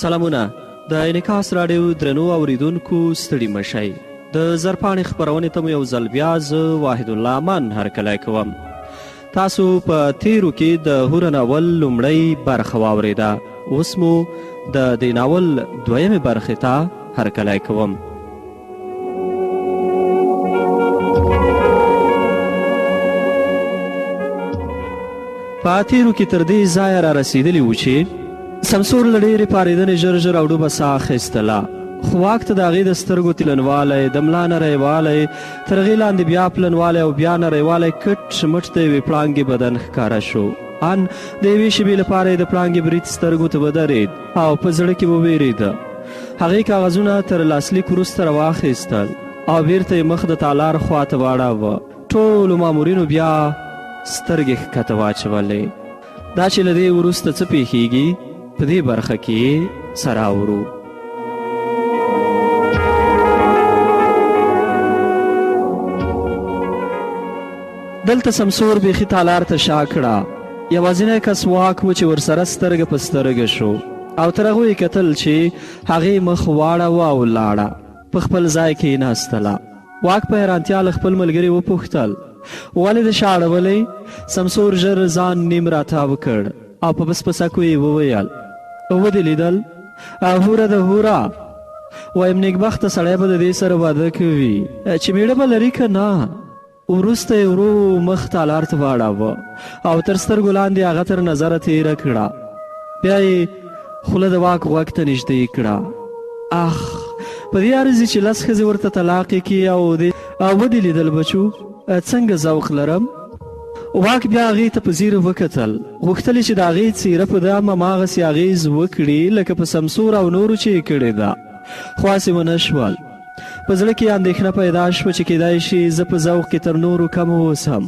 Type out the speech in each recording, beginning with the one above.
سلامونه د انعکاس راډیو درنو اوریدونکو، ستړي مه شئ. د زرپاڼې خپرونې ته مو یو ځل بیا زه واحد الله امان هرکلی کوم. تاسو په تیرو کې د هوره ناول لومړۍ برخه واورېده، اوس مو د دې ناول دویمې برخې ته هرکلی کوم. په تیرو کې تر دې ځایه را رسېدلي وو چې سمسور له ډېرې پارېدنې ژر ژر او ډوبه ساه اخیستله، خو واک ته د هغې د سترګو تلنوالی، د ملا نریوالی، تر هغې لاندې بیا پلنوالی او بیا نریوالی کټ مټ د یوې پړانګې بدن ښکاره شو. ان د یوې شېبې لپاره یې د پړانګې برید سترګو ته ودرېد او په زړه کې ووېرېده. هغې کاغذونه تر لاسلیک وروسته راواخیستل او بیرته یې مخ د تالار خواته واړاوه. ټولو مامورینو بیا سترګې ښکته واچولې. دا چې له دې وروسته څه پیښیږي، په دې برخه کې یې سره اورو. دلته سمسور بیخي تالار ته شا کړه. یوازینی کس واک و چې ورسره سترګه په سترګه شو او تر هغو یې کتل چې هغې مخ واړاوه او لاړه، په خپل ځای کښېناستله. واک په حیرانتیا له خپل ملګري وپوښتل، ولې د شا اړولی؟ سمسور ژر ځان نیم راتاو کړ او په پسپسکو یې وویل، ودې لیدل؟ هوره ده هوره! وایم نېکبخته سړی به د دې سره واده کوي چې مېړه به لري که نه؟ وروسته یې ورو مخ تالار ته واړاوه او تر سترګو لاندې هغه تر نظره تېره کړه. بیا یې خوله د واک غوږ ته نږدې کړه. اخ، په دې ارزي چې لس ښځې ورته طلاقې کړي او دې ودې لیدل بچو، څنګه ذوق لرم؟ واک بیا هغې ته په ځیر وکتل. غوښتل یې چې د هغې څېره په ده هم هماغسې اغېز وکړي لکه په سمسور او نورو چې یې کړې ده، خو هسې ونه شول. په زړه کې اندېښنه پیدا شوه چې کېدای شي زه په ذوق کې تر نورو کم اوسم،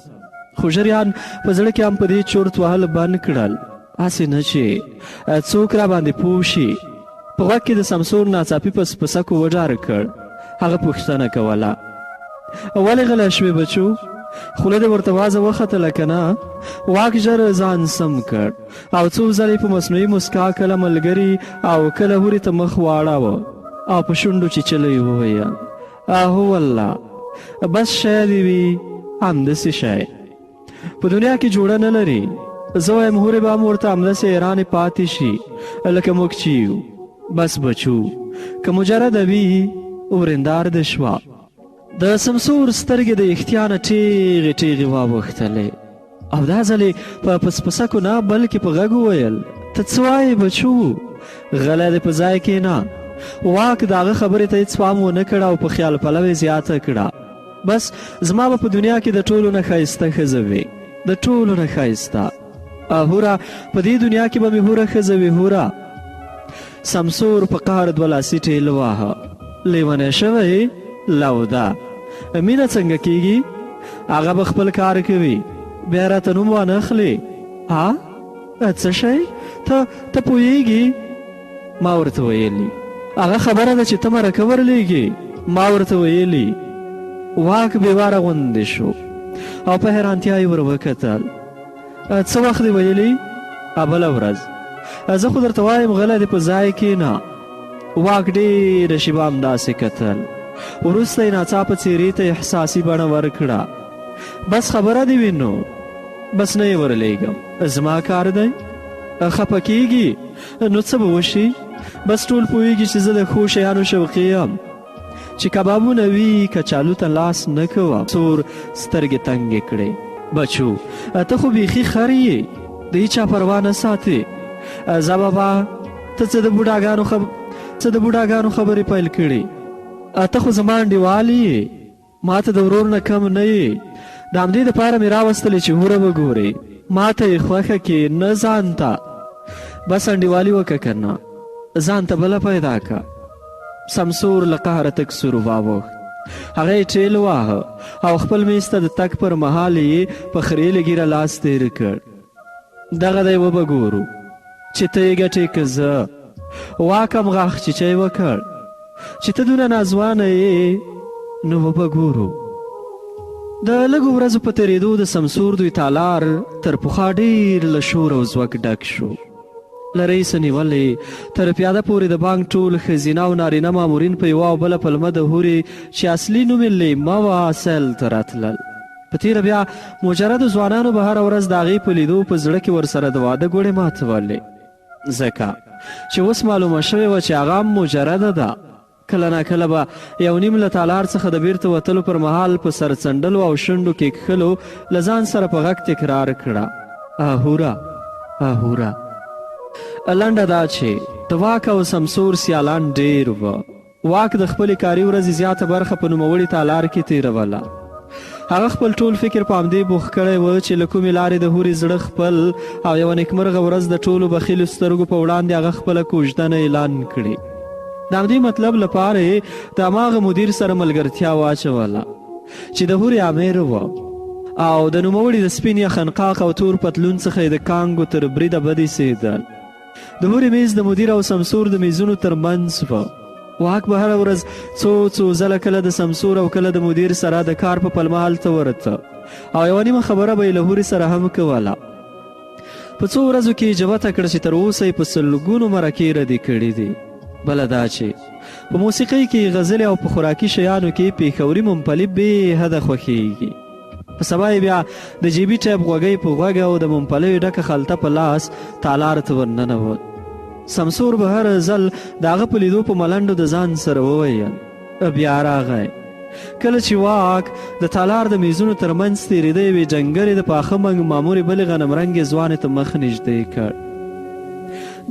خو ژر یې ان په زړه کې هم په دې چورت وهل بند کړل، هسې نه چې څوک راباندې پوه شي. په غوږ کې د سمسور ناڅاپي پس پسکو وډار کړ. هغه پوښتنه کوله، ولې غلی شوې بچو؟ خوله دې ورته وازه وختله که نه؟ واک ژر ځان سم کړ او څو ځلې په مصنوعي مسکا کله ملګري او کله هورې ته مخ واړاوه او په شونډو چیچلو یې وویل، اهو والله، بس شی دې وي همداسې شی په دنیا کې جوړه نه لري. زه وایم هورې به هم ورته همداسې حیرانې پاتې شي لکه موږ چې یو. بس بچو، که مجرده وي ورېندار دې شوه. د سمسور سترګې د اښتیا نه ټیغې ټیغې واوښتلې او دا ځل یې په پسپسکو نه بلکې په غږ وویل، ته څه وایې بچو؟ غلی دې په ځای کښېنه. واک د هغه خبرې ته هېڅ پام ونه کړ او په خیال پلو یې زیاته کړه، بس زما به په دنیا کې د ټولو نه ښایسته ښځه وي، د ټولو نه ښایسته. هوره، په دې دنیا کې به مې هوره ښځه وي، هوره. سمسور په قهر دوه لاسي ټیل واهه. لیونی شوی یې؟ لوده. مینه څنګه کیږي؟ هغه به خپل کار کوي، بیا راته نوم وانه خلې. ها؟ څه شی؟ ته ته پوهیږي؟ ما ورته ویلي. هغه خبره ده چې ته مرکه ورلیږې. ما ورته ویلي. واک بې واره غوندې شو او په حیرانتیا یې ور وکتل. څه وخت دې ویلي؟ بله ورځ. زه خو درته وایم غلی دې په ځای کښېنه. واک ډېره شېبه همداسې کتل. وروسته یې ناڅاپه څېرې ته احساسي بڼه ورکړه. بس خبره دې وي نو. بس نه یې ورلېږم. زما کار دی. خپه کېږي نو څه به وشي؟ بس ټول پوهېږي چې زه د ښو شیانو شوقي یم. چې کبابونه وي کچالو ته لاس نه کوم. څور سترګې تنګې کړې. بچو ته خو بیخي خر یې، د هیچا پروا نه ساتې. ځه بابا ته څه د بوډاګانو خب څه د بوډاګانو خبرې پیل کړې. ته خو زما انډیوال یې، ماته د ورور نه کم نه یې. د همدې دپاره مې راوستلې چې هوره وګورې. ماته یې خوښه کې نه ځان ته. بس انډیوالي وکه که نه ځان ته بله پیدا که. سمسور له قهره تک سور واوښت. هغه یې ټیل واهه او خپل میز ته د تګ پر مهال یې په خریلې ږیره لاس تېر کړ. دغه دی وبه ګورو چې ته یې ګټې که زه. واک هم غاښ چیچی وکړ چې ته دونه ناځوانه یې نو وبه ګورو. د لږو ورځو په تېرېدو د سمسور دوی تالار تر پخوا ډېر له شور او ځوږ ډک شو. له رئیسه نیولې تر پیاده پورې د بانک ټول ښځینه او نارینه مامورین په یوه او بله پلمه د هورې چې اصلي نوم یې لیمه وه سیل ته راتلل. په تېره بیا مجردو ځوانانو به هره ورځ د هغې په لیدو په زړه کې ورسره د واده ګوړې ماتولې، ځکه چې اوس معلومه شوې وه چې هغه هم مجرده ده. کله نا کله به یو نیم له تالار څخه د بیرته وتلو پر مهال په سر څنډلو او شونډو کې کښلو له ځان سره په غږ تکرار کړه، اهوره! اهوره! لنډه دا چې د واک او سمسور سیالان ډېر وه. واک د خپلې کاري ورځې زیاته برخه په نوموړي تالار کې تېروله. هغه خپل ټول فکر په همدې بوخت کړی و چې له کومې لارې د هورې زړه خپل او یوه نیکمرغه ورځ د ټولو بخیلو سترګو په وړاندې هغه خپله کوژدنه اعلان کړي. د همدې مطلب لپاره یې د هماغه مدیر سره ملګرتیا واچوله چې د هورې امیر و او د نوموړي د سپین یخنقاق او تور پتلون څخه یې د کانګو تر بریده بد ایسېدل. د هورې میز د مدیر او سمسور د میزونو تر منځ و. واک به هره ورځ څو څو ځله کله د سمسور او کله د مدیر سره د کار په پلمه هلته ورته او یوه نیمه خبره به یې له هورې سره هم کوله. په څو ورځو کې یې جوته کړه چې تر اوسه یې په سلګونو مرکې ردې کړې دي. بله دا چې په موسیقۍ کې یې غزلې او په خوراکي شیانو کې پېښوري ممپلي بې حده خوښېږي. په سبا یې بیا د جیبي ټیپ غوږۍ په غوږ او د ممپلیو ډکه خلته په لاس تالار ته ورننوت. سمسور به هر ځل د هغه په لیدو په ملنډو د ځان سره وویل، بیا راغی. کله چې واک د تالار د میزونو تر منځ تېرېده، یوې ډنګرې د پاخه منګ مامورې بلې غنمرنګې ځوانې ته مخ نږدې کړ.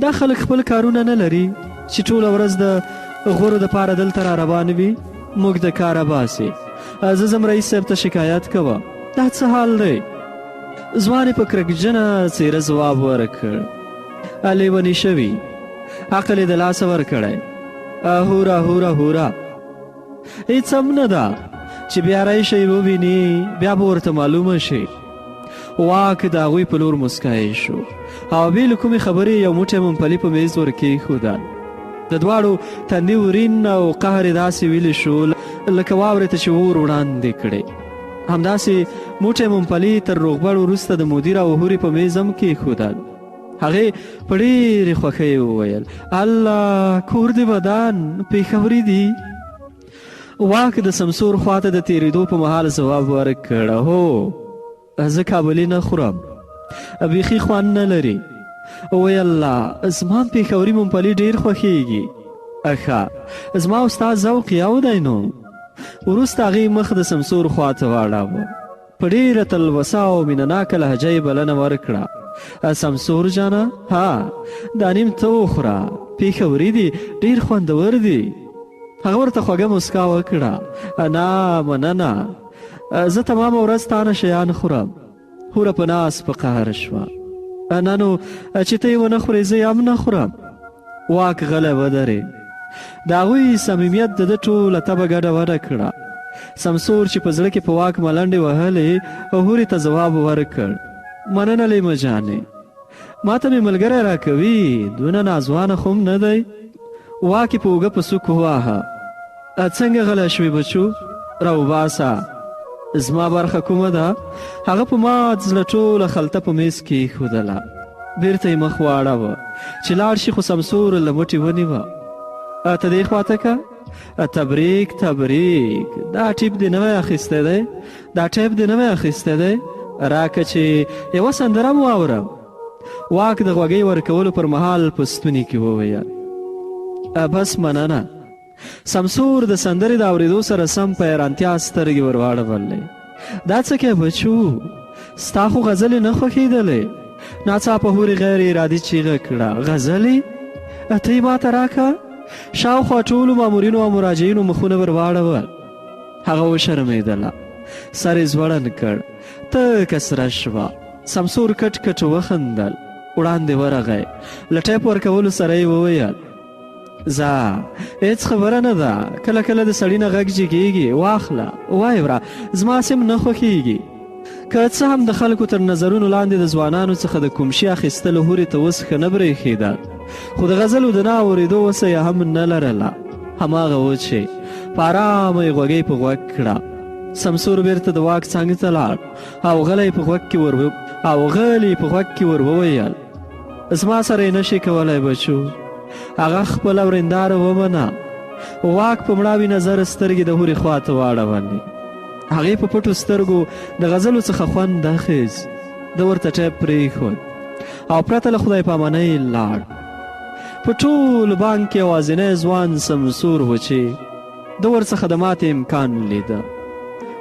دا خلک خپل کارونه نه لري چې ټوله ورځ د غورو دپاره دلته را روان وي، موږ د کاره باسي. زه ځم رئیس صاحب ته شکایت کوم. دا څه حال دی؟ ځوانې په کرکجنه څېره ځواب ورکړ، لیوني شوي، عقل یې د لاسه ورکړی. هورا هورا هورا، هیڅ هم نه ده چې بیا راشي وویني، بیا به ورته معلومه شي. واک د هغوی په لور مسکی شو او بې له کومې خبرې یو موټی ممپلي په میز ور کېښوده. د دواړو تندي ورین او قهر یې داسې ویلي شو لکه واورې ته چې اور وړاندې کړي. همداسې موټی ممپلي تر روغبړ وروسته د مدیر او هورې په میز هم کېښودل. هغې په ډېرې خوښۍ وویل، الله کور دې ودان، پېښوري دي. واک د سمسور خواته د تېرېدو په مهال ځواب ورکړ، هو، زه کابلي نه خورم، بیخي خوند نه لري. وی الله، زما هم پېښوري ممپلي ډېر خوښېږي. ښه، زما او ستا ذوق یو دی نو. وروسته هغې مخ د سمسور خواته واړاوه. په ډېره تلوسه او مینه ناکه لهجه یې بلنه ورکړه، سمسور جانه، ها دا نیم ته وخوره، پېښوري دي، ډېر خوندور دي. هغه ورته خوږه موسکا وکړه، نه مننه، زه تمامه ورځ تا نه شیان خورم. هوره په ناز په قهر شوه، نه نو چې ته یې ونه خورې زه یې هم نه خورم. واک غلی ودرېد. د هغوی صمیمیت د ده ټوله تبه ګډه وډه کړه. سمسور چې په زړه کې په واک ملنډې وهلې، هورې ته ځواب ورکړ، مننه لیمه جانې، ما ته مې ملګری راکوي، دونه ناځوانه خو هم نه دی. واک یې په اوږه په سوک وواهه، څنګه غلی شوې بچو، راوباسه، زما برخه کومه ده؟ هغه په مات زړه ټوله خلته په میز کې ایښودله. بیرته یې مخ واړاوه چې لاړ شي، خو سمسور له مټې ونیوه. ته دې خواته که، تبریک تبریک، دا ټیپ دې نوی اخیستی دی، دا ټیپ دې نوی اخیستی دی، راکه چې یوه سندره هم واورم. واک د غوږۍ ورکولو پر مهال په ستوني کې وویل، بس مننه. سمسور د سندرې د اورېدو سره سم په حیرانتیا سترګې ور واړولې. دا څه کوې بچو، ستا خو غزلې نه خوښېدلې. ناڅاپه هورې غیر ارادي چیغه کړه، غزلې؟ ته یې ماته راکه. شاوخوا ټولو مامورینو او مراجعینو مخونه ور واړول. هغه وشرمېدله، سر یې ځوړند کړ، تکه سره شوه. سمسور کټ کټ وخندل، وړاندې ورغی، له ټیپ ورکولو سره یې وویل، ځه هېڅ خبره نه ده، کله کله د سړي نه غږ جګېږي، واخله وایې وره، زما هسې هم نه خوښېږي. که څه هم د خلکو تر نظرونو لاندې د ځوانانو څخه د کوم شي اخیستلو هورې ته اوس ښه نه برېښېده، خو د غزلو د نه اورېدو وسه یې هم نه لرله. هماغه و چې په ارامه یې غوږۍ په غوږ کړه. سمسور بېرته د واک څنګ ته لاړ او غلی په غوږ کې ور او غلی په غوږ کې ور وویل. زما سره یې نشي کولی بچو. هغه خپله ورېنداره ومنه. واک په مړاوي نظر سترګې د هورې خوا ته واړولې. هغې په پټو سترګو د غزلو څخه خوند اخیست. ده ورته ټیپ پرېښود او پرته له خدای پامانۍ لاړ. په ټول بانک کې یوازینی ځوان سمسور و چې ده ورڅخه د ماتې امکان لیده.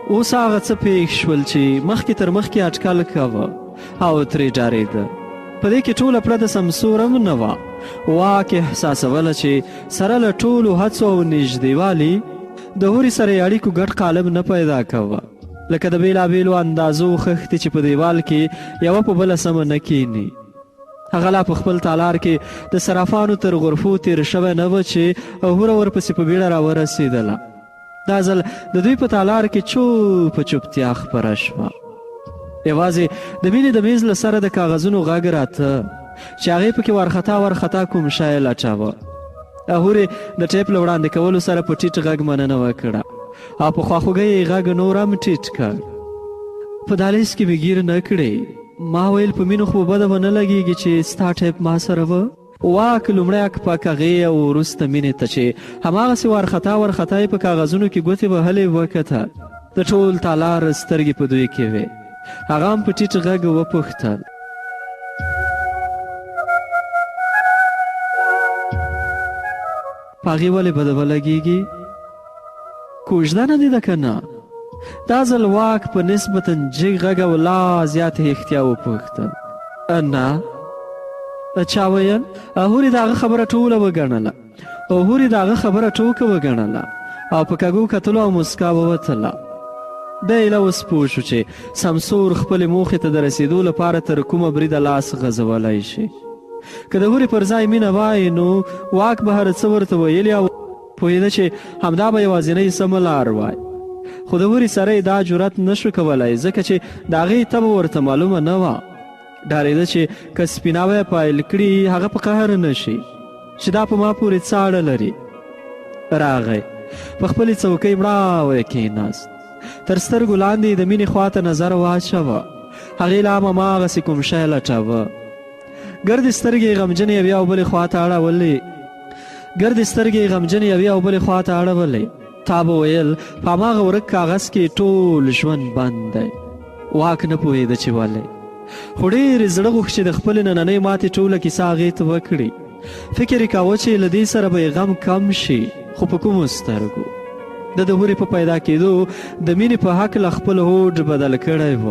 اوس هغه څه پېښ شول چې مخکې تر مخکې اټکل کاوه او ترې ډارېده. په دې کې ټوله پړه د سمسور هم نه وه. واک احساسوله چې سره له ټولو هڅو او نږدېوالي د هورې سره یې اړیکو ګډ قالب نه پیدا کاوه. لکه د بېلابېلو اندازو خښتې چې په دیوال کې یوه په بله سمه نه کیني. هغه لا په خپل تالار کې د صرافانو تر غرفو تېر شوی نه و چې هوره ورپسې په بیړه راورسېدله. دا ځل د دوی په تالار کې چوپه چوپتیا خپره شوه. یوازې د مینې د میز له سره د کاغذونو غږ راته چې هغې پکې وارخطا وارخطا کوم شی لټاوه. هورې د ټیپ له وړاندې کولو سره په ټیټ غږ مننه وکړه او په خواخوږۍ یې غږ نور هم ټیټ کړ. په دهلیز کې مې ګیر نه کړې. ما ویل په مینو خو به بده ونه لګېږي چې ستا ټیپ ما سره و. واک لومړی اکپک هغې او وروسته مینې ته چې هماغسې وارخطا وارخطا یې په کاغذونو کې ګوتې وهلې وکتل. د ټول تالار سترګې په دوی کې وې. هغه هم په ټیټ غږ وپوښتل. په هغې ولې بده ولګېږي؟ کوژده نه دې ده که نه؟ دا ځل واک په نسبتا جګ غږ او لا زیاتې هېښتیا وپوښتل. نه. چا ویل؟ هورې د هغه خبره ټوله وګڼله. هورې د هغه خبره ټوکه وګڼله او په کږو کتلو او موسکا ووتله. دی ایله اوس پوه شو چې سمسور خپلې موخې ته د رسېدو لپاره تر کومه بریده لاس غځولی شي. که د هورې پر ځای مینه وای نو واک به هر څه ورته ویلي او پوهېده چې همدا به یوازینۍ سمه لار وای. خو د هورې سره یې دا جرأت نه شو کولای ځکه چې د هغې تبه ورته معلومه نه وه. ډارېده چې که سپیناوی پیل کړي هغه په قهر نه شي چې دا په ما پورې څه اړه لري. راغی په خپلې څوکۍ مړاوی کېناست. تر سترګو لاندې یې د مینې خواته نظر واچوه. هغې لا هم هماغسې کوم شی لټاوه. ګردې سترګې یې غمجنې یوې او بلې خواته اړولې. ګردې سترګې یې غمجنې یوې او بلې خواته اړولې. تا به ویل په هماغه ورک کاغذ کې ټول ژوند بند دی. واک نه پوهېده چې ولې، خو ډېر یې زړه غوښت چې د خپلې نننۍ ماتې ټوله کیسه هغې ته وکړي. فکر یې کاوه چې له دې سره به یې غم کم شي، خو په کومو سترګو؟ ده د هورې په پیدا کېدو د مینې په هکله خپل هوډ بدل کړی و.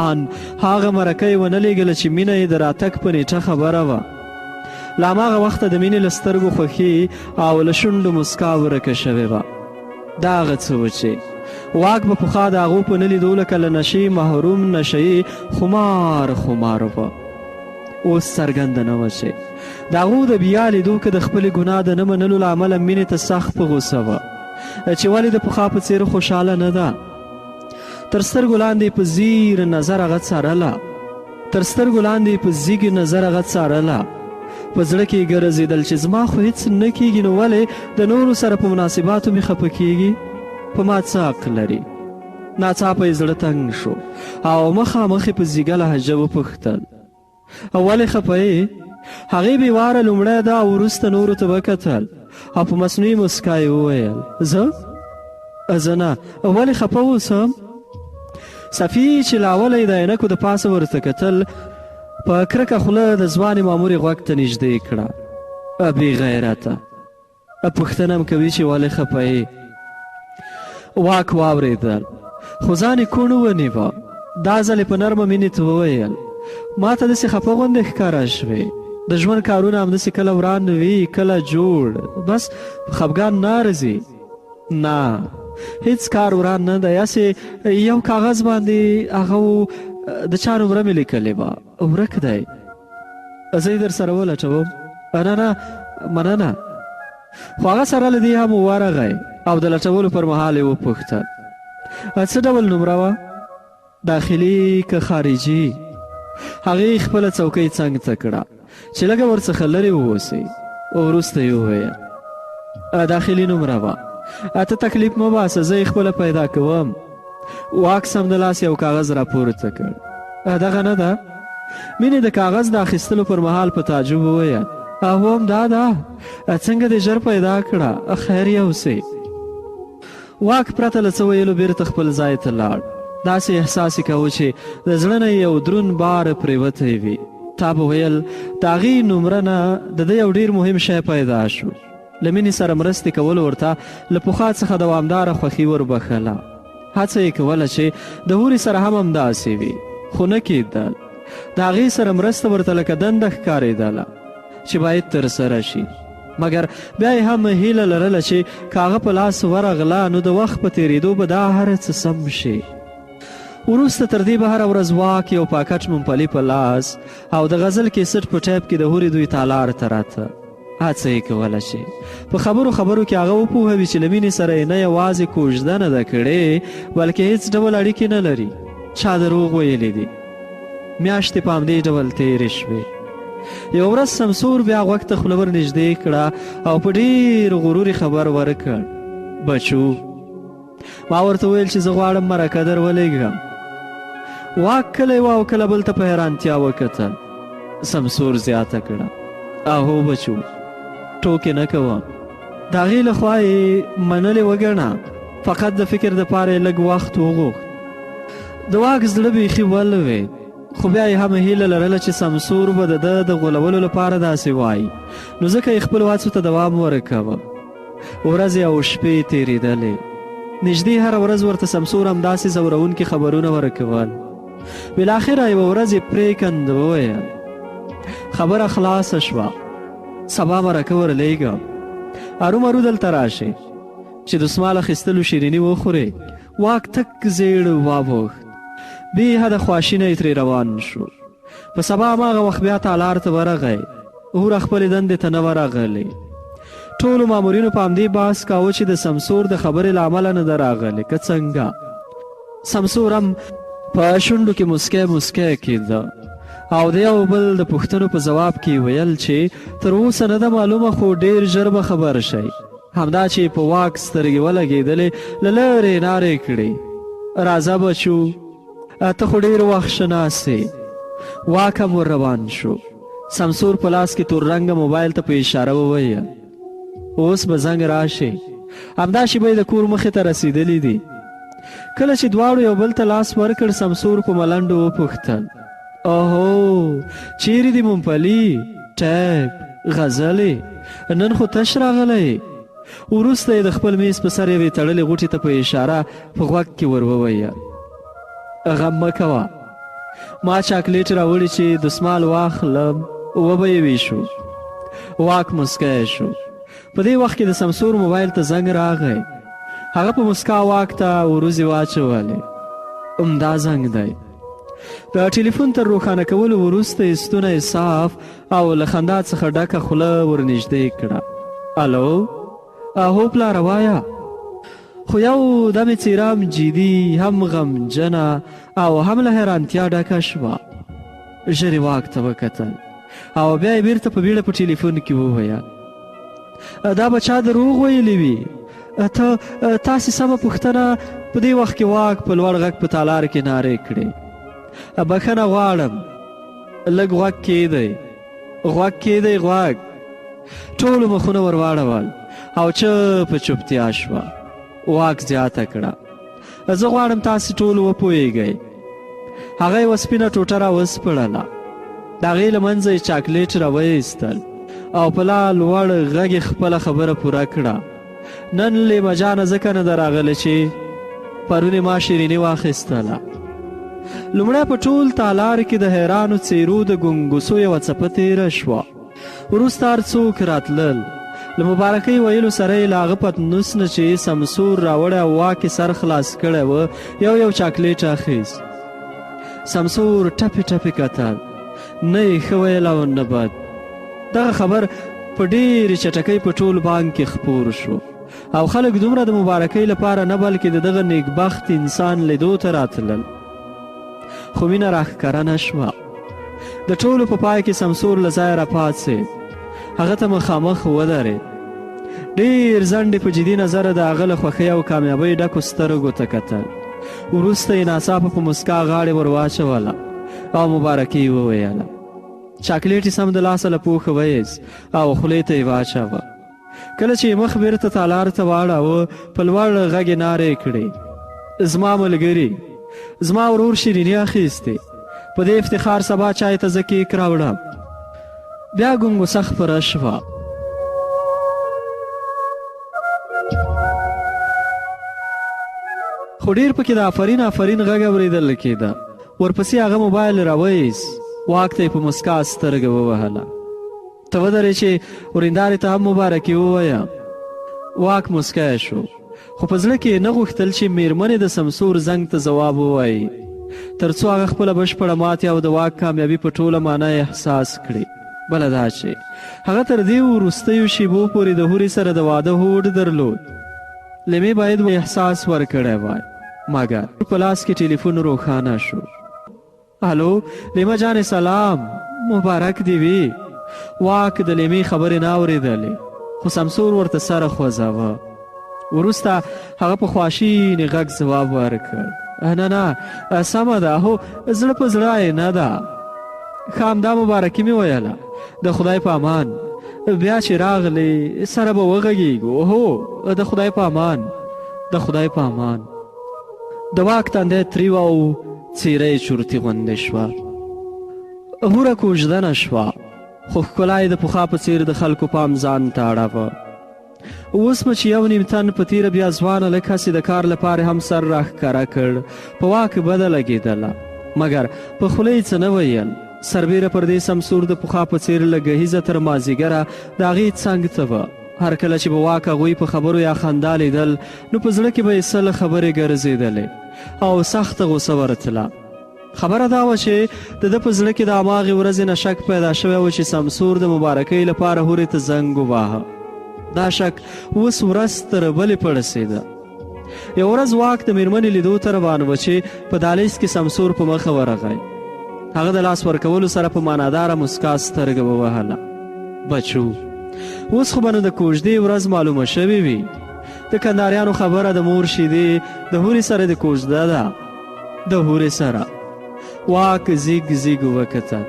ان هغه مرکه یې ونه لېږله چې مینه یې د راتګ په نېټه خبره وه. له هماغه وخته د مینې له سترګو خوښي او له شونډو موسکا ورکه شوې وه. دا هغه څه و چې واک به پخوا د هغو په نه لیدو لکه له نشې محروم نشهیي خمار خمار و. اوس څرګنده نه وه چې د هغو د بیا لیدو که د خپلې ګناه د نه منلو له امله مینې ته سخت په غوسه وه چې ولې د پخوا په څېر خوشحاله نه ده. تر سترګو لاندې په ځیر نظر هغه څارله. تر سترګو لاندې په ځیګ نظر هغه څارله. په زړه کې یې ګرځېدل چې زما خو هېڅ نه کېږي نو ولې د نورو سره په مناسباتو مې خپه کېږي؟ په ما څه حق لري؟ ناڅاپه یې زړه تنګ شو او مخامخ یې په ځیږه لهجه وپوښتل. ولې خپه یې؟ هغې بې واره لومړی ده او وروسته نورو ته وکتل او په مصنوعي مسکا یې وویل زه؟ زه نه، ولې خپه اوسم؟ صفي چې له اوله یې د عینکو د پاسه ورته کتل په کرکه خوله د ځوانې مامورې غوږ ته نږدې کړه بې غیرته پوښتنه هم کوي چې ولې خپه یې؟ واک واورېدل خو ځان یې کوڼ ونیوه. دا ځل یې په نرمه مینې ته وویل ما ته داسې خپه غوندې ښکاره شوې. د ژوند کارونه همداسې کله وران وي کله جوړ، بس په خپګان نه ارزي. نه هیڅ کار وران نه دی، هسې یو کاغذ باندې هغه و د چا نمره مې لیکلې وه، ورک دی. زه یې در سره ولټوم. نه نه مننه. خو هغه سره له دې هم ورغی او د لټولو پر مهال یې وپوښتل څه ډول نمره وه؟ داخلي که خارجي؟ هغې خپله څوکۍ څنګ ته کړه چې لږه ورڅخه لرې ووسي. وروسته یې وویل داخلي نمره وه. ته تکلیف مه باسه، زه یې خپله پیدا کوم. واک سمدلاس یو کاغذ راپورته کړ. دغه نه ده؟ مینې د کاغذ د اخیستلو پر مهال په تعجب وویل: اهو همدا ده، څنګه دې ژر پیدا کړه، خیر یوسې. واک پرته له څه ویلو بیرته خپل ځای ته لاړ. داسې احساس یې کاوه چې د زړه نه یې یو دروند بار پرېوتی وي. تا به ویل د هغې نومره نه د ده یو ډېر مهم شی پیدا شو. له مینې سره مرستې کولو ورته له پخوا څخه دوامداره خوښي وربښله. هڅه یې کوله چې د هورې سره هم همداسې وي، خو نه کېدل. د هغې سره مرسته ورته لکه دنده ښکارېدله چې باید ترسره شي. مګر بیا یې هم هیله لرله چې که هغه په لاس ورغله نو د وخت په تېرېدو به دا هر څه سم شي. وروسته تر دې به هره ورځ واک یو پاکټ ممپلي په لاس او د غزل کیسټ په ټیپ کې د هورې دوی تالار ته راته. هڅه یې کوله چې په خبرو خبرو کې هغه وپوهوي چې له مینې سره یې نه یوازې کوژده نه ده کړې، بلکې هېڅ ډول اړیکې نه لري. چا دروغ ویلي دي. میاشتې په همدې ډول تېرې شوې. یوه ورځ سمسور بیا غوږ ته خوله ورنږدې کړه او په ډېر غرور یې خبر ورکړ: بچو، ما ورته وویل چې زه غواړم مرکه در ولېږم. واک کله یوه او کله بل ته په حیرانتیا وکتل. سمسور زیاته کړه: اهو بچو، ټوکې نه کوم. د هغې له خوا یې منلې وګڼه، فقط د فکر دپاره یې لږ وخت وغوښت. د واک زړه بیخي ولوېد، خو بیا یې هم هیله لرله چې سمسور به د ده د غولولو لپاره داسې وایي، نو ځکه یې خپلو هڅو ته دوام ورکاوه. ورځې او شپې تېرېدلې. نږدې هره ورځ ورته سمسور همداسې ځورونکي خبرونه ورکول. بالاخره یوه ورځ یې پرېکنده وویل: خبره خلاصه شوه، سبا مرکه ورلېږم، ارومرو دلته راشې چې دسمال اخیستلو شیریني وخورې. واک تک زیړ واوښت، بې حده خواشینی ترې روان شو. په سبا هماغه وخت بیا تالار ته ورغی. هوره خپلې دندې ته نه وه راغلې. ټولو مامورینو په همدې بحث کاوه چې د سمسور د خبرې له امله نه ده راغلې که څنګه. سمسور هم په شونډو کې موسکی موسکی کېده او د یو بل د پوښتنو په ځواب کې ویل چې تر اوسه نه ده معلومه، خو ډېر ژر به خبر شئ. همدا چې په واک سترګې ولګېدلې، له لرې نارې کړې: راځه بچو، ته خو ډېر وخت ښه ناست یې. واک هم ور روان شو. سمسور په لاس کې تور رنګه موبایل ته په اشاره وویل: اوس به زنګ راشي. همدا شېبه یې د کور مخې ته رسېدلي دي. کله چې دواړو یو بل ته لاس ورکړ، سمسور په ملنډو وپوښتل: اوهو، چیرې دي ممپلي، ټیپ، غزلې؟ نن خو تش راغلی یې. وروسته یې د خپل میز په سر یوې تړلې غوټې ته په اشاره په غوږ کې ور وویل: غم مه کوه، ما چاکلیټ راوړي چې دسمال واخلم وبه یې ویشو. واک موسکی شو. په دې وخت کې د سمسور موبایل ته زنګ راغی. هغه په موسکا واک ته وروځې واچولې: همدا زنګ دی. د ټلیفون تر روښانه کولو وروسته یې ستونی صاف او له خندا څخه ډکه خوله ورنږدې کړه: الو، اهو پلاره وایه. خو یو دم یې څېره هم جدي، هم غمجنه او هم له حیرانتیا ډکه شوه. ژر یې واک ته وکتل او بیا یې بیرته په بیړه په ټلیفون کې وویل: دا به چا دروغ ویلي وي؟ ته تاسې سمه پوښتنه. په دې وخت کې واک په لوړ غږ په تالار کې نارې کړې: بښنه غواړم، لږ غوږ کېدی، غوږ کېدی، غوږ. ټولو مخونه ور واړول او چپ چوپتیا شوه. واک زیاته کړه: زه غواړم تاسې ټول وپوهېږئ. هغه یوه سپینه ټوټه راوسپړله، د هغې له منځه یې چاکلیټ راوایستل او په لا لوړ غږ یې خپله خبره پوره کړه: نن لیمه جانه ځکه نه ده راغلې چې پرون یې ما شیریني واخیستله. لومړی په ټول تالار کې د حیرانو څیرو د ګنګوسو یوه څپه تېره شوه. وروسته هر څوک راتلل، له مبارکۍ ویلو سره یې له هغه پتنوس نه چې سمسور راوړی او واک یې سر خلاص کړی و، یو یو چاکلیټ اخیست. سمسور ټپې ټپې کتل، نه یې ښه ویل او نه بد. دغه خبر په ډېرې چټکۍ په ټول بانک کې خپور شو او خلک دومره د مبارکۍ لپاره نه، بلکې د دغه نیکبخت انسان لیدو ته راتلل. خو مینه راښکاره نه شوه. د ټولو په پای کې سمسور له ځایه راپاڅېد، هغه ته مخامخ ودرېد. ډېر ځنډ یې په جدي نظر د هغه له خوښۍ او کامیابۍ ډکو سترګو ته کتل. وروسته یې ناڅاپه په موسکا غاړې ور واچوله. او مبارکي یې وویله. چاکلیټ یې سمدلاسه له پوښه وایست او خولې ته یې واچاوه. کله چې یې مخ بیرته تالار ته واړاوه، په لوړ غږ یې نارې کړې: زما ملګري، زما ورور شیریني اخیستې، په دې افتخار سبا چای ته زه کیک راوړم. بیا ګنګوسه خپره شوه. خو ډیر پکې د آفرین آفرین غږ اورېدل کېده. ورپسې هغه موبایل راوایست، واک ته یې په مسکا سترګه ووهله. ته ودرې چې وریندارې ته هم مبارکي ووایم. واک موسکی شو، خو په زړه کې یې نه غوښتل چې میرمنې د سمسور زنګ ته ځواب ووایي، تر څو هغه خپله بشپړه ماتې او د واک کامیابي په ټوله معنی احساس کړي. بله دا چې هغه تر دې وروستیو شیبو پورې د هورې سره د واده هوډ درلود. لیمې باید احساس ورکړی وای، مګر په لاس کې ټلیفون روښانه شو. الو لیمه جانې سلام، مبارک دې وي. واک د لیمې خبرې نه اورېدلې، خو سمسور ورته سر خوځاوه. وروسته هغه په خواشیني غږ ځواب ورکړ: نه نه، سمه ده، هو زړه په زړه یې نه ده. ښه همدا مبارکي مې ویله، د خدای په امان. بیا چې راغلې سره به وغږېږو. هو د خدای په امان، د خدای په امان. د واک تندی تریو او څیره یې چورتي غوندې شوه. هوره کوژدنه شوه، خو ښکلا یې د پخوا په څیر د خلکو پام ځان ته اړاوه. اوس به چې یو نیم تن په تیره بیا ځوان هلک هسې د کار لپاره هم سر راښکاره کړ، په واک بده لګېدله، مګر په خوله یې څه نه ویل. سربیره پر دې سمسور د پخوا په څیر له ګهیځه تر مازیګره د هغې څنګ ته وه. هر کله چې به واک هغوی په خبرو یا خندا لیدل، نو په زړه کې به یې سل خبرې ګرځېدلې او سخته غوسه ورتله. خبره دا وه چې د ده په زړه کې د هماغې ورځې نه شک پیدا شوی و چې سمسور د مبارکۍ لپاره هورې ته زنګ وواهه. دا شک اوس ورځ تر بلې پړسېده. یوه ورځ واک د میرمنې لیدو ته روان و چې په دالیز کې سمسور په مخه ورغی. هغه د لاس ورکولو سره په معناداره مسکا سترګه ووهله. بچو، اوس خو به نو د کوژدې ورځ معلومه شوې وي. د کنداریانو خبره د مور شیدې د هورې سره د کوژده ده. د هورې سره. واک زیګ زیګ وکتل.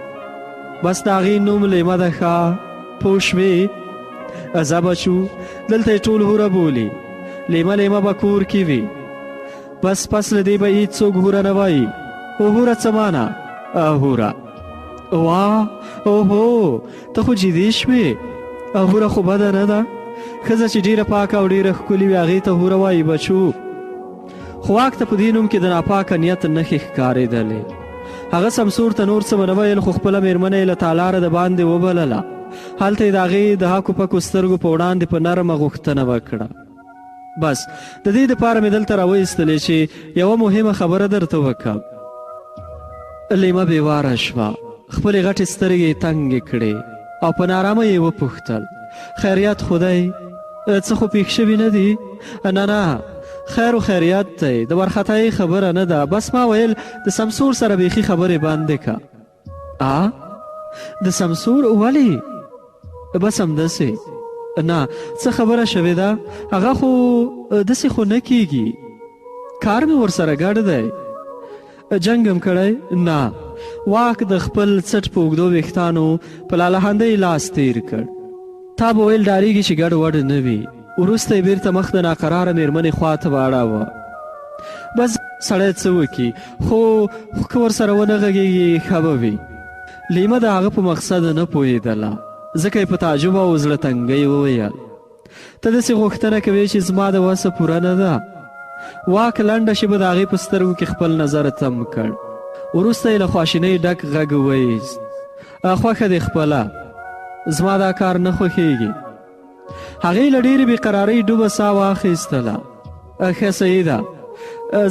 بس د هغې نوم لیمه ده ښه، پوه شوې؟ ځه بچو، دلته یې ټول هوره بولي. لیمه لیمه به کور کې وي. بس پس له دې به هیڅوک هوره نه وایي. هوره څه معنا؟ هوره. وا، اوهو، ته خو جدي شوې. هوره خو بده نه ده. ښځه چې ډېره پاکه او ډېره ښکلې وي هغې ته هوره وایي بچو. خو واک ته په دې نوم کې د ناپاکه نیت نښې ښکارېدلې. هغه سمسور ته نور څه ونه ویل، خو خپله مېرمنه یې له تالاره د باندې وبلله. هلته یې د هغې د هکو پکو سترګو په وړاندې په نرمه غوښتنه وکړه: بس د دې دپاره مې دلته راوایستلې چې یوه مهمه خبره درته وکړم. لیمه بېواره شوه، خپلې غټې سترګې یې تنګې کړې او په نارامۍ یې وپوښتل: خیریت خو دی؟ څه خو پېښ شوي نه دي؟ نه نه، خیر و خیریت دی، د وارخطایۍ خبره نه ده، بس ما ویل د سمسور سره بیخي خبرې بندې که. آ د سمسور ولې؟ بس همداسې. نه، څه خبره شوې ده؟ هغه خو داسې خو نه کیږي، کار مې ورسره ګډ دی. جنګ هم کړی؟ نه. واک د خپل څټ په اوږدو ویښتانو په لالهاندۍ لاس تیر کړ. تا به ویل ډاریږي چې ګډ وډ نه وي. وروسته یې بیرته مخ د ناقراره میرمنې خوا ته واړاوه. بس سړی څه وکړي، خو خو که ورسره ونه غږیږي ښه به وي. لیمه د هغه په مقصد نه پوهېدله، ځکه یې په تعجب او زړه تنګۍ وویل: ته داسې غوښتنه کوې چې زما د وسه پوره نه ده. واک لنډه شېبه د هغې په سترګو کې خپل نظر تم کړ. وروسته یې له خواشینۍ ډک غږ وایست: خوښه دې خپله، زما دا کار نه خوښېږي. هغې له ډېرې بېقرارۍ ډوبه ساه واخیستله. ښه صحیح ده،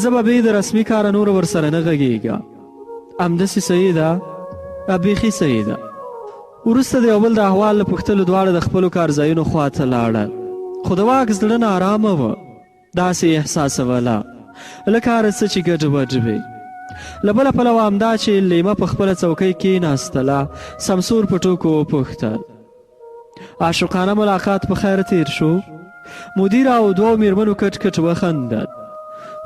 زه به بې د رسمي کاره نوره ورسره نه غږېږم. همداسې صحیح ده، بیخي صحیح ده. وروسته د یو بل د احوال له پوښتلو دواړه د خپلو کارځایونو خوا ته لاړل، خو د واک زړه ناارامه و. داسې یې احساسوله لکه هر څه چې ګډ وډ وي. له بله پلوه همدا چې لیمه په خپله څوکۍ کېناستله، سمسور په ټوکو وپوښتل: عاشقانه ملاقات په خیر تیر شو؟ مدیر او دوو میرمنو کټ کټ وخندل،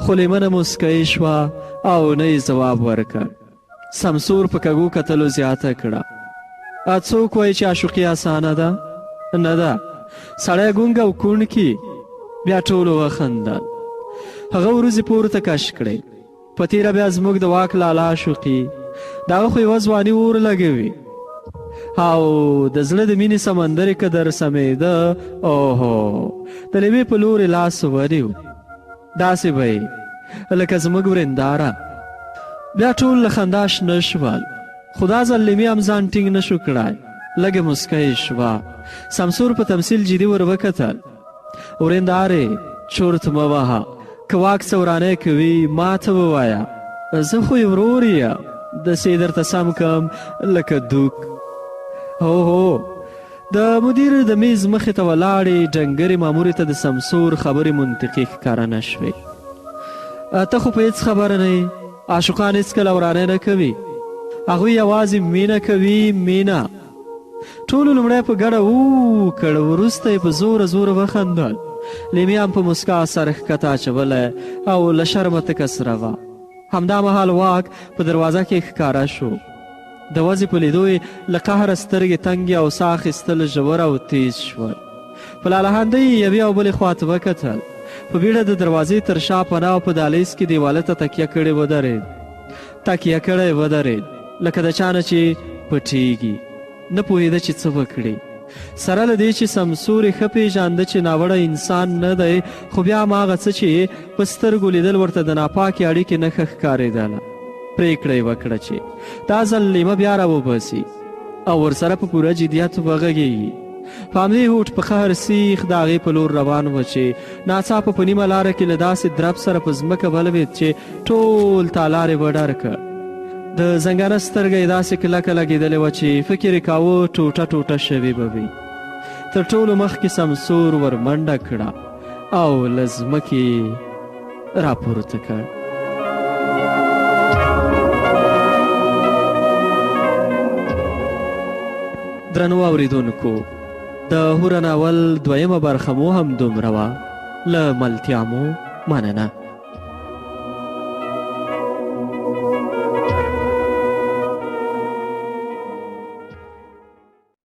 خو لیمه نه موسکۍ شوه او نه یې ځواب ورکړ. سمسور په کږو کتلو زیاته کړه. څوک وایي چې عاشقي اسانه ده؟ نه ده. سړی ګونګ او کوڼ کی. بیا ټولو وخندل. هغه وروځې پورته کش کړې. په تېره بیا زموږ د واک لالا عاشقي. د هغه خو یوه ځواني اور لګوي او د زړه د مینې سمندر که در سمېده، اوهو، د لیمې په لور یې لاس ونیو. داسې به یې لکه زموږ ورېنداره. بیا ټول له خندا شنه شول، خو دا ځل لیمې هم ځان ټینګ نه شو کړای، لږه موسکۍ شوه. سمسور په تمثیل جدي ور وکتل. ورېندارې، چورت مه وهه، که واک څه ورانی کوي ما ته ووایه، زه خو یې ورور یم، داسې یې درته سم کم لکه دوک. هو هو، د مدیر د میز مخې ته ولاړې ډنګرې مامورې ته د سمسور خبرې منطقي ښکاره نه شوې. ته خو په هېڅ خبره نه یې، عاشقان هېڅکله ورانی نه کوي، هغوی یوازې مینه کوي، مینه. ټولو لومړی په ګډه اوو کړ، وروسته یې په زوره زوره وخندل. لیمې هم په موسکا سر ښکته اچولی او له شرمه تکه سره وه. همدا مهال واک په دروازه کې ښکاره شو. د وزې په لیدو یې له قهره سترګې تنګې او ساه اخیستل ژور او تیز شول. په لالهاندۍ یې یوې او بلې خوا ته وکتل. په بیړه د دروازې تر شا پناه او په دهلیز کې دیواله ته تکیه کړې ودرېد. تکیه کړی ودرېد، لکه د چا نه چې پټېږي. نه پوهېده چې څه وکړي. سره له دې چې سمسور یې ښه پېژانده چې ناوړه انسان نه دی، خو بیا هم هغه څه چې یې په سترګو لیدل ورته د ناپاکې اړیکې نښه ښکارېدله. پرېکړه یې وکړه چې دا ځل لیمه بیا راوباسي او ورسره په پوره جدیت وغږېږي. په همدې هوډ په قهر سیخ د هغې په لور روان و چې ناڅاپه په نیمه لاره کې له داسې درب سره په ځمکه ولوېد چې ټول تالار یې وډار کړ. د زنګانه سترګه یې داسې کلکه لګېدلې وه چې فکر یې کاوه ټوټه ټوټه شوې به وي. تر ټولو مخکې سمسور ور منډه کړه او له ځمکې یې راپورته کړ. درنو اورېدونکو، د هوره ناول دویمه برخه مو هم دومره وه. له ملتیا مو مننه.